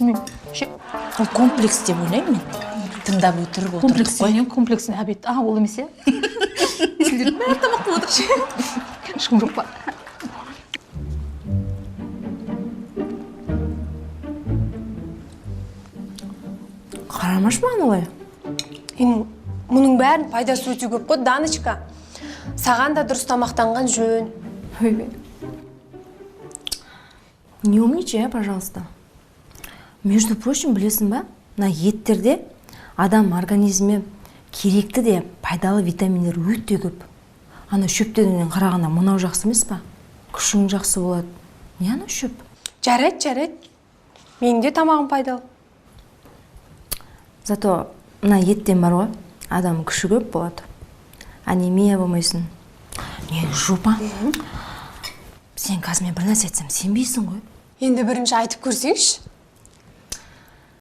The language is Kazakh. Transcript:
Мен ше. Ол комплекс деп ойлаймын мен. Тыңдап өтірік отырдық Комплекс қой. Не комплекс, обед? А, ол емес, иә. Сендер бәрі тамақ қылып отыр ше. Ешкім жоқ па? Қарамашы маған олай. Енді мұның бәрінің пайдасы өте көп қой, Даночка. Саған да дұрыс тамақтанған жөн. Ойбай. Не умничай, а, пожалуйста. Между прочим, білесің ба, мына еттерде адам организміне керекті де пайдалы витаминдер өте көп. Ана шөптерінен қарағанда мынау жақсы емес па? Күшің жақсы болады. Не ана шөп? Жарайды, жарайды. Менің де тамағым пайдалы. Зато мына еттен бар ғой, адам күші көп болады. Анемия болмайсың. Не, жопа. Сен қазір мен бір нәрсе айтсам, сенбейсің ғой. Енді бірінші айтып көрсеңші.